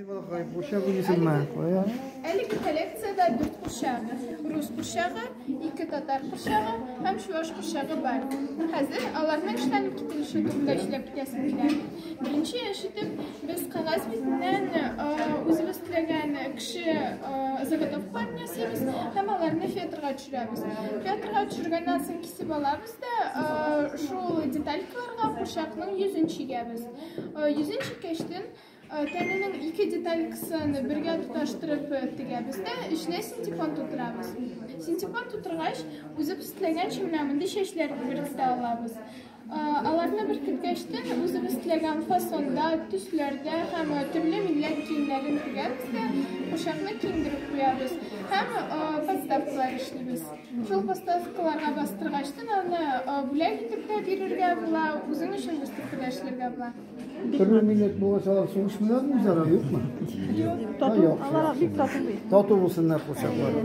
Эй, балакай, курчак уйныйсыңмы? Кая? Әлеге коллекциядә дүрт курчак. Рус курчагы, ике татар курчагы һәм чуаш курчагы бар. Хәзер аларның эшләнеп кителеше турында сөйләп китәсем килә. Беренче эш итеп без кәгазь битеннән үзебез теләгән кеше заготовкаларын ясыйбыз һәм аларны фетрга төшерәбез. Фетрга төшергәннән соң кисеп алабыз да шул деталькаларга курчакның йөзен чигәбез. Йөзен чиккәчтен тәненең ике деталькасын бергә тоташтырып тегәбез дә, эченә синтепон тутырабыз. Синтепон тутыргач, үзебез теләгәнчә менә мондый чәчләр беркетә алабыз. Аларны беркеткәчтен үзебез теләгән фасонда, төсләрдә һәм төрле милләт киемнәрен тегәбез дә, курчакны киендереп куябыз һәм подставкалар эшлибез. Шул подставкаларга бастыргачтын аны бүләк итеп тә бирергә була, үзең өчен выставкада эшләргә була. Төрле милләт булгач, алар сугышмыйлармы үзара, юкмы? Юк. Тату, алар бик тату бит. Тату булсыннар курчаклар.